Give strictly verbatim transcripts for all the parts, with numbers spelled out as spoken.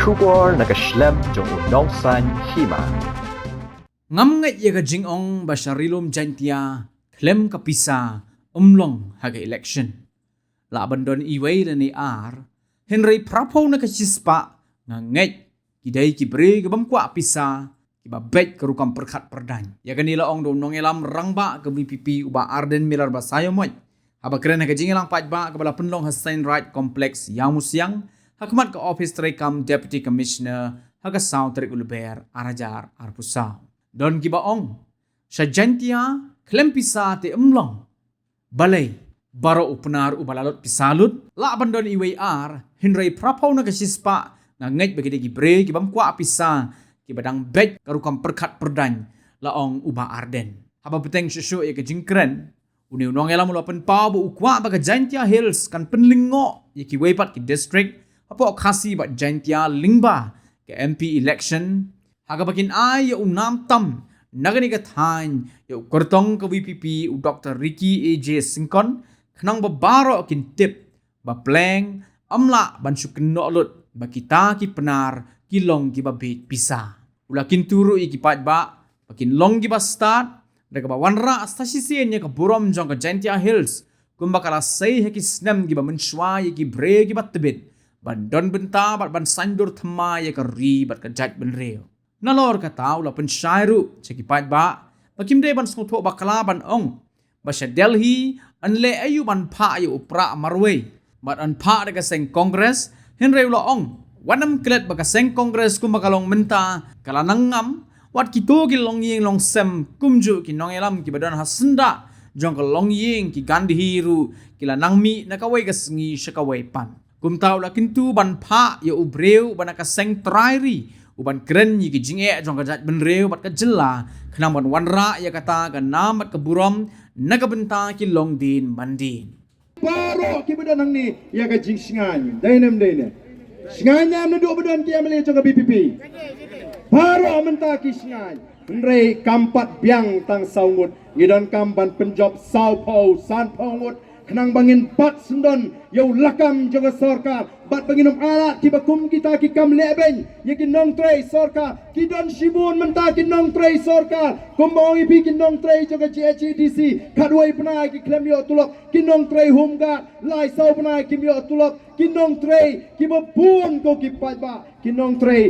Khubor na ka shlem jong u nongsaiñ hima. Ngam ngeit ïa ka jingong ba sha Ri-lum Jaiñtia khlem ka pisa ym long ha ka election. Lah ban don iwei lane ar, hynrei phraphew na ka shispah nga ngeit ki dei ki briew ki bym kwah pisa, kiba beit ka rukom pyrkhat pyrdaiñ. Ïa kane la ong da u nongïalam rangbah ka V P P u Bah Ardent Miller Basaiawmoit haba kren ha ka jingïalang paidbah kaba la pynlong ha Seinright Complex Ïawmusiang, ha khmat ka ophis treikam Deputy Commissioner ha ka saw tarik u Lber ar hajar arphew saw. Don kiba ong sha Jaiñtia khlem pisa te ym long. Balei, baroh u Pnar uba la lut pisa lut, lah ban don iwei ar, hynrei phraphew na ka shispah nga ngeit ba ki dei ki briew ki bym kwah pisa, kiba dang beit ka rukom pyrkhat pyrdaiñ, la ong u Bah Ardent. Haba bteng shuh shuh ïa ka jingkren, une u nongïalam u la pynpaw ba u kwah ba ka Jaiñtia Hills kan pynlyngngoh ïa kiwei pat ki district hapoh Khasi bad Jaiñtia lyngba ka M P election, ha kaba kin ai ïa u nam tam na kane ka thaiñ ïa u kyrtong ka V P P u Doktor Ricky A J Syngkon, khnang ba baroh kin tip ba pleng ym lah ban shu kynnoh lut ba kita ki Pnar ki long kiba beit pisa. U la kyntu ruh ïa ki paidbah ba kin long kiba stad, da kaba wanrah sa shisien ïa ka burom jong ka Jaiñtia Hills, kumba ka la sei ha ki snem kiba mynshuwa ïa ki briew kiba tbit ban don bynta bad ban saiñdur thymmai ïa ka ri bad ka jaitbynriew. Nalor kata u la pynshai ruh sha ki paidbah ba kim dei ban sngewthuh bakla ban ong ba sha Delhi yn leh aïu ban phah ïa u Prah marwei bad yn phah da ka seng Congress, hynrei u la ong wat nym klet ba ka seng Congress kumba ka long mynta ka la nang ngam, wat kito ki longïing longsem kumjuh ki nongïalam kiba don ha syndah jong ka longïing ki Gandhi ruh ki la nang mih na kawei ka sngi sha kawei pat. Kumta u la kyntu ban phah ïa u briew uba na ka seng trai ri, u ban kren ïa ki jingeh jong ka jaitbynriew bad ka jylla, khnang ban wanrah ïa kata ka nam bad ka burom na ka bynta ki longdien mandien. Baroh kiba don hangne ïa ka jingshngaiñ, dei ne ym dei ne? Shngaiñ ne em naduh ba don ki M L A jong ka V P P? Baroh mynta ki shngaiñ. Hynrei kam pat biang tang saw ngut, ngi donkam ban pynjop sawphew sanphew ngut, khnang ba ngin bat syndon ïa u lakam jong ka sorkar, bad ba ngin ym ailad kiba kum kita ki kam lehbeiñ ïa ki nongtrei sorkar. Ki don shibun mynta ki nongtrei sorkar, kumba ong ïa phi, ki nongtrei jong ka G H A D C, khatwei bnai ki khlem ïoh tulop, ki nongtrei home guard, lai saw bnai kim ïoh tulop, ki nongtrei kiba bun, ko ki paidbah, ki nongtrei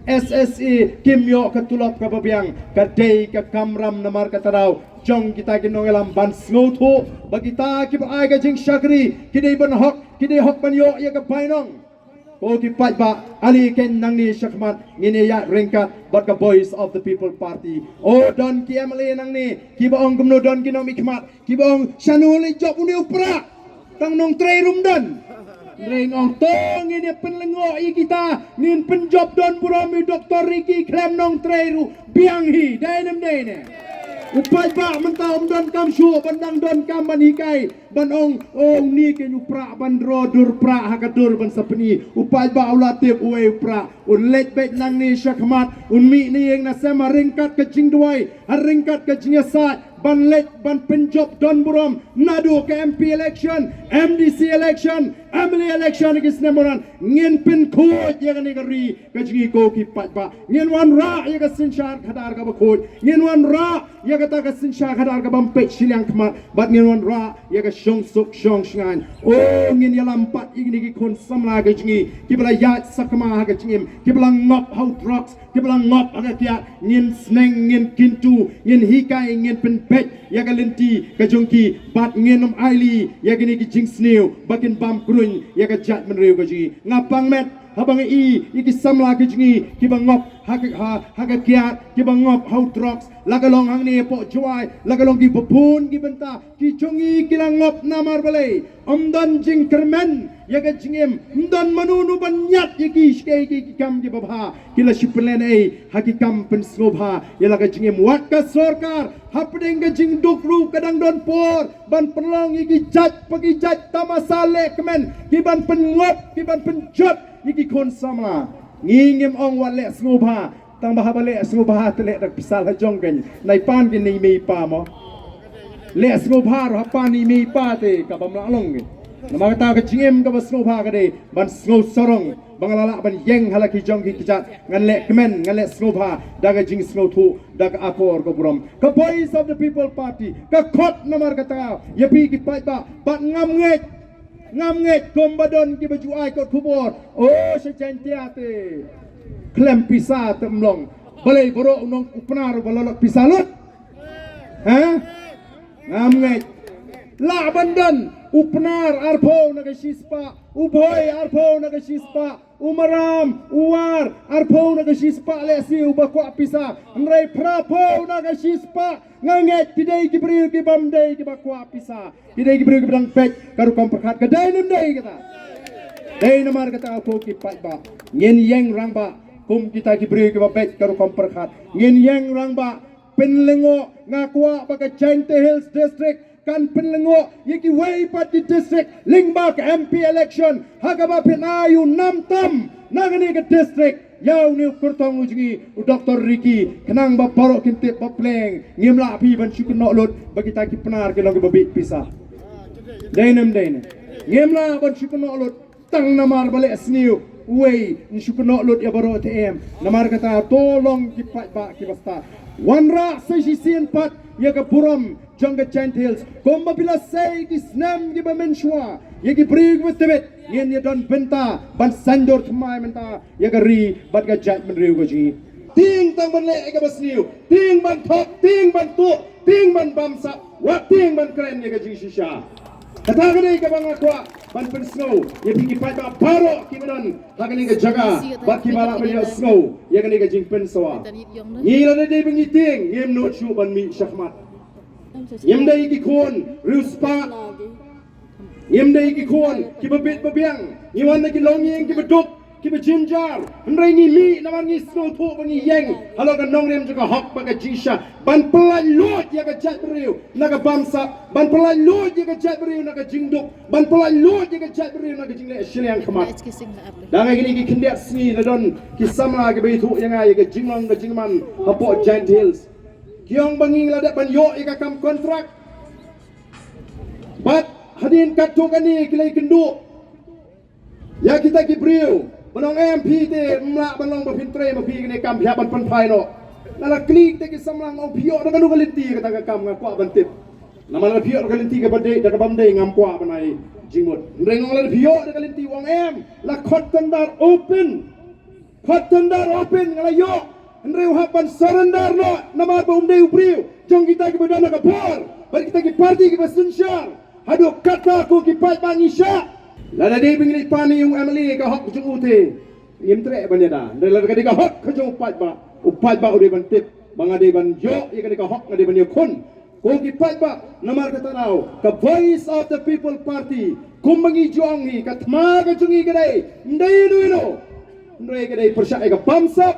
S S A kim ïoh ka tulop kaba biang. Ka dei ka kamram namar kata daw jong kita ki nongïalam ban sngewthuh ba kita kiba ai ka jingshakri ki dei ban hok, ki dei hok ban ïoh ïa ka bainong. Ko ki paidbah, ale kein nangne shakhmat ngin ïa ïaid ryngkat bad ka Voice of the People Party. O, don ki M L A nangne kiba ong kumno, don ki nongmihkhmat kiba ong shano leit jop une u Prah. Tang nongtrei ruh ym don. Hynrei nga ong to ngin ïa pynlyngngoh ïa kita, ngin pynjop don burom ïa u Doktor Ricky khlem nongtrei ruh biang hi, dei ne ym dei ne? U paidbah mynta um donkam shuh ban dang donkam ban hikai ban ong, ong ni kein u Prah ban ro dur Prah ha ka dur ban sa pyni. U paidbah u la tip uwei u Prah. Un leit beit nangne shakhmat, un mih na ïing na sem ha ryngkat ka jingduwai, ha ryngkat ka jingïasaid, ban leit ban pynjop don burom naduh ka M P election, M D C election, M L A election ha ki snem ba wan. Ngin pynkhuid ïa kane ka ri ka jong ngi, ko ki paidbah. Ngin wanrah ïa ka synshar khadar kaba khuid. Ngin wanrah ïa kata ka synshar khadar kaba ym peit shiliang khmat, bad ngin wanrah ïa ka shongsuk shongshngaiñ. O, ngin ïalam pat ïa kine ki khun samla ka jong ngi kiba la ïaid sakma ha ka jingim, kiba la ngop ha u drugs, kiba la ngop ha ka kiad. Ngin sneng, ngin kyntu, ngin hikai, ngin pynbeit ïa ka lynti ka jong ki, bad ngin ym ailad ïa kine ki jingsniew ba kin bam kruiñ ïa ka jaitbynriew ka jong ngi. Nga pang met haba nga i ïa ki samla ka jong ngi kiba ngop ha ka, ha, ha ka kiad, kiba ngop ha u drugs, la ka long hangne hapoh Jowai, la ka long kiba bun ki bynta. Ki jong ngi ki la ngop namar balei? Ym don jingkyrmen ïa ka jingim, ym don mano mano ban ñiad ïa ki sha ki, ki kam kiba bha. Ki la shu pynlehnohei ha ki kam pynsngewbha ïa la ka jingim. Wat ka sorkar, hapdeng ka jingduk ruh ka dang don por ban pynlong ïa ki jait pa ki jait tamasa lehkmen, ki ban pynngop, ki ban pynjot ïa ki khun samla. Ngi ngim ong wat leh sngewbha, tang ba haba leh sngewbha te leh da ka pisa la jong kein. Nai pan ki nei mei pa mo. Leh sngewbha ruh ha pan nei mei pa te ka bym lah long kein. Namar kata ka jingim kaba sngewbha ka dei ban sngew sarong Ba nga la lah ban ïeng ha la ki jong ki kjat, ngan leh kmen, ngan leh sngewbha da ka jingsngewthuh, da ka akor ka burom. Ka Voice of the People Party ka khot namar kata ïa phi ki paidbah, bad ngam ngeit, ngam ngeit kumba don kiba ju ai kot khubor, o sha Jaintia te khlem pisa te ym long. Balei baroh u nongpnar ba la lok pisa lut? Ha? Ngam ngeit. Lah ban don u Pnar arphew na ka shispah, u Bhoi arphew na ka shispah, u Maram, u War arphew na ka shispah, lehse uba kwah pisa. Hynrei phraphew na ka shispah, nga ngeit ki dei ki briew ki bym dei kiba kwah pisa. Ki dei ki briew kiba dang beit ka rukom pyrkhat. Ka dei ne ym dei kata? Dei. Namar kata ko ki paidbah, ngin ïeng rangbah kum kita ki briew kiba beit ka rukom pyrkhat. Ngin ïeng rangbah. Pynlyngngoh, nga kwah ba ka Jaintia Hills District kan pynlyngngoh ïa kiwei pat ki district lyngba ka M P election, ha kaba phin ai u nam tam na kane ka district ïa une u kyrtong u jong ngi, u Doctor Ricky, khnang ba baroh kin tip ba pleng ngim lah phi ban shu kynnoh lut ba kita ki Pnar ki long kiba bit pisa. Dei ne ym dei ne? Ngim lah ban shu kynnoh lut. Tang namar ba leh sniew uwei, yn shu kynnoh lut ïa baroh te em. Namar kata to long ki paidbah kiba stad. Wanrah sa shisien pat ïa ka burom jong ka Jaintia Hills. Kumba phi la sei ki snem kiba mynshuwa, ïa ki briew kiba tbit, ngin ïa don bynta ban saiñdur thymmai mynta ïa ka ri bad ka jaitbynriew ka jong ngi. Tieng tang ban leh ïa kaba sniew, tieng ban thok, tieng ban tuh, tieng ban bamsap, wat tieng ban kren ïa ka jingshisha. Kata ka dei kaba nga kwah ban pynsngew ïa phi ki paidbah baroh kiba don ha kane ka jaka bad kiba lah ban ïohsngew ïa kane ka jingpynsawa. Ngi lada dei ba ngi tieng, ngim nud shuh ban mih shakhmat. Ngim dei ki khun riewspah, ngim dei ki khun kiba bit ba biang. Ngi wan na ki longïing kiba duk, kiba jynjar. Hynrei ngi mih namar ngi sngewthuh ba ngi ïeng halor ka nongrim jong ka hok bad ka jingshisha, ban pyllait luid ïa ka jaitbynriew na ka bamsap, ban pyllait luid ïa ka jaitbynriew na ka jingduk, ban pyllait luid ïa ka jaitbynriew na ka jingleh shiliang khmat. Dang ha kine ki khyndiat sngi la don ki samla kiba ïathuh ïa nga ïa ka jinglong ka jingman hapoh Jaintia Hills. Ki ong ba ngi la dep ban ïoh ïa ka kam kontrak. Bad hadien katto katne ki la ïakynduh ïa kita ki briew, ban ong em, phi te ym lah ban long ba phin trei ma phi kane ka kam, phi hap ban pynphai noh. Nga la kylli kita ki samla, nga ong phi ïoh da kano ka lynti kata ka kam, nga kwah ban tip. Namar lada phi ïoh da ka lynti kaba dei, da ka bym dei, ngam kwah ban ai jingmut. Hynrei nga ong lada phi ïoh da ka lynti, u ong em, la khot tender open. Khot tender open, nga la ïoh. Hynrei u hap ban surrender noh namar ba um dei u briew jong kita kiba don ha ka bor bad kita ki party kiba synshar. Haduh katta ko ki paidbah ngi shah? Lada dei ba ngi leit pan ïa u M L A ka hok jong u te, ngim treh ban ïada. Hynrei lada ka dei ka hok ka jong u paidbah, u paidbah u dei ban tip ba nga dei ban ïoh ïa kane ka hok, nga dei ban ïakhun. Ko ki paidbah, namar kata daw ka Voice of the People Party, kumba ngi ju ong hi, ka thma ka jong ngi ka dei, ym dei ïano ïano, hynrei ka dei pyrshah ïa ka bamsap,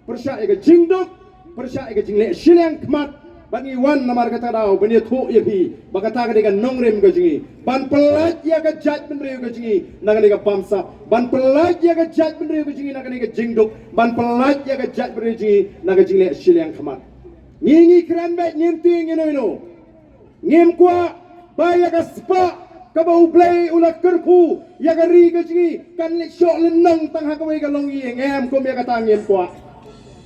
pyrshah ïa ka jingduk, pyrshah ïa ka jingleh shiliang khmat. Bad ngi wan namar kata daw ban ïathuh ïa phi ba kata ka dei ka nongrim ka jong ngi, ban pyllait ïa ka jaitbynriew ka jong ngi na kane ka bamsap, ban pyllait ïa ka jaitbynriew ka jong ngi na kane ka jingduk, ban pyllait ïa ka jaitbynriew jong ngi na ka jingleh shiliang khmat. Ngi, ngi kren beit, ngim tieng ïano ïano. Ngim kwah ba ïa ka spah kaba U Blei u la kyrkhu ïa ka ri ka jong ngi kan leit shoh lynnong tang ha kawei ka longïing, em, kum ïa kata ngim kwah.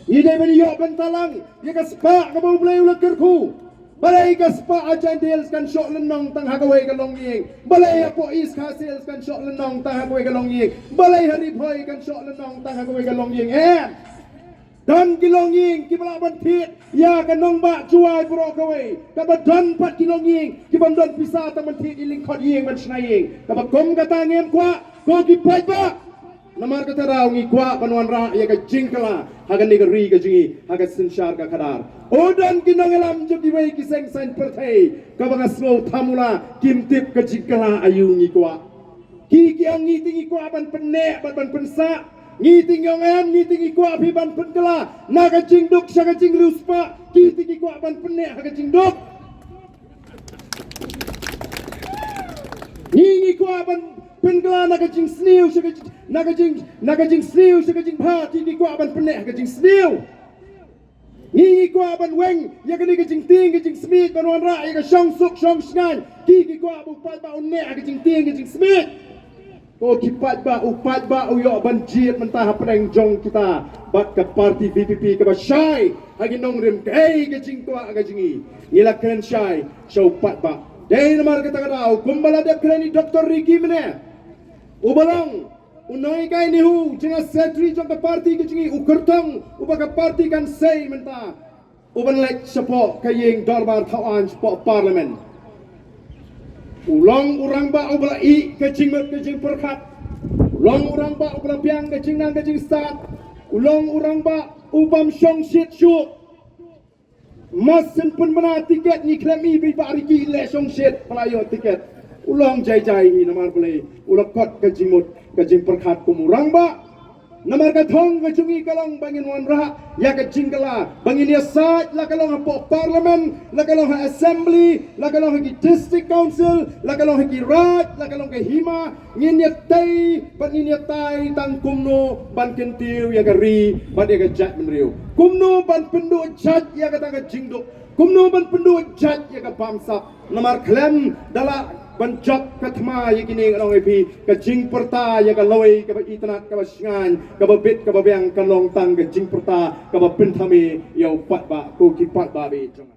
Ngi dei ban ïoh bynta lang ïa ka spah kaba U Blei u la kyrkhu. Balei ka spah ha Jaintia Hills kan shoh lynnong tang ha kawei ka longïing? Balei hapoh East Khasi Hills kan shoh lynnong tang ha kawei ka longïing? Balei ha Ri Bhoi kan shoh lynnong tang ha kawei ka longïing, em? Don ki longïing kiba lah ban thied ïa ka nongbah Jowai baroh kawei, kaba don pat ki longïing kibym don pisa tang ban thied ïa lyngkhot ïing ban shna ïing. Kaba kum kata ngim kwah, ko ki paidbah. Namar kata daw ngi kwah ban wanrah ïa ka jingkylla ha kane ka ri ka jong ngi, ha ka synshar ka khadar. O, don ki nongïalam jong kiwei ki seng saiñ pyrthei kaba nga sngew thamula kim tip ka jingkylla aïu ngi kwah. Ki, ki ong ngi te ngi kwah ban pynneh bad ban pynsah. Ngi te ngi ong em, ngi te ngi kwah phi ban pynkylla na ka jingduk sha ka jingriewspah. Ki te ki kwah ban pynneh ha ka jingduk. Ngi, ngi kwah ban pynkylla na ka jingsniew sha ka jing, na ka jing, na ka jingsniew sha ka jingbha. Ki, ki kwah ban pynneh ha ka jingsniew. Ngi, ngi kwah ban weng ïa kane ka jingtieng ka jingsmiej, ban wanrah ïa ka shongsuk shongshngaiñ. Ki, ki kwah ba u paidbah un neh ha ka jingtieng ka jingsmiej. Ko ki paidbah, u paidbah u ïoh ban jied mynta hapdeng jong kita bad ka parti VPP kaba shai ha ki nongrim. Kaei ka jingkwah ka jong ngi? Ngi la kren shai sha u paidbah. Dei namar kata ka daw kumba la dep kren i Doctor Ricky mynne, uba long u nonghikai NEHU, General Secretary jong ka parti ka jong ngi, u kyrtong uba ka parti kan sei mynta, u ban leit shapoh ka ïing dorbar thaw aiñ shapoh Parliament. U long u rangbah uba la ïeh ka jingmut ka jingpyrkhat. U long u rangbah uba la biang ka jingnang ka jingstad. U long u rangbah u bym shongshit shuh. Mar shen pynbna tiket ngi khlem i ba i Bah Ricky i leh shongshit ba la ïoh tiket. U long jai jai hi namar balei? U la kot ka jingmut ka jingpyrkhat kum u rangbah. Namar ka thong ka jong ngi ka long ba ngin wanrah ïa ka jingkylla, ba ngin ïasaid, la ka long hapoh Parliament, la ka long ha Assembly, la ka long ha ki District Council, la ka long ha ki Raid, la ka long ka Hima, ngin ïatei bad ngin ïatai tang kumno ban kyntiew ïa ka ri bad ïa ka jaitbynriew. Kumno ban pynduh jait ïa kata ka jingduk. Kumno ban pynduh jait ïa ka bamsap. Namar khlem da lah ban jop ka thma ïa kine, ngan ong ïa phi, ka jingpyrta ïa ka lawei kaba itynnad, kaba shngaiñ, kaba bit, kaba biang, kan long tang ka jingpyrta kaba pynthame ïa u paidbah, ko ki paidbah ba ïeit jong nga.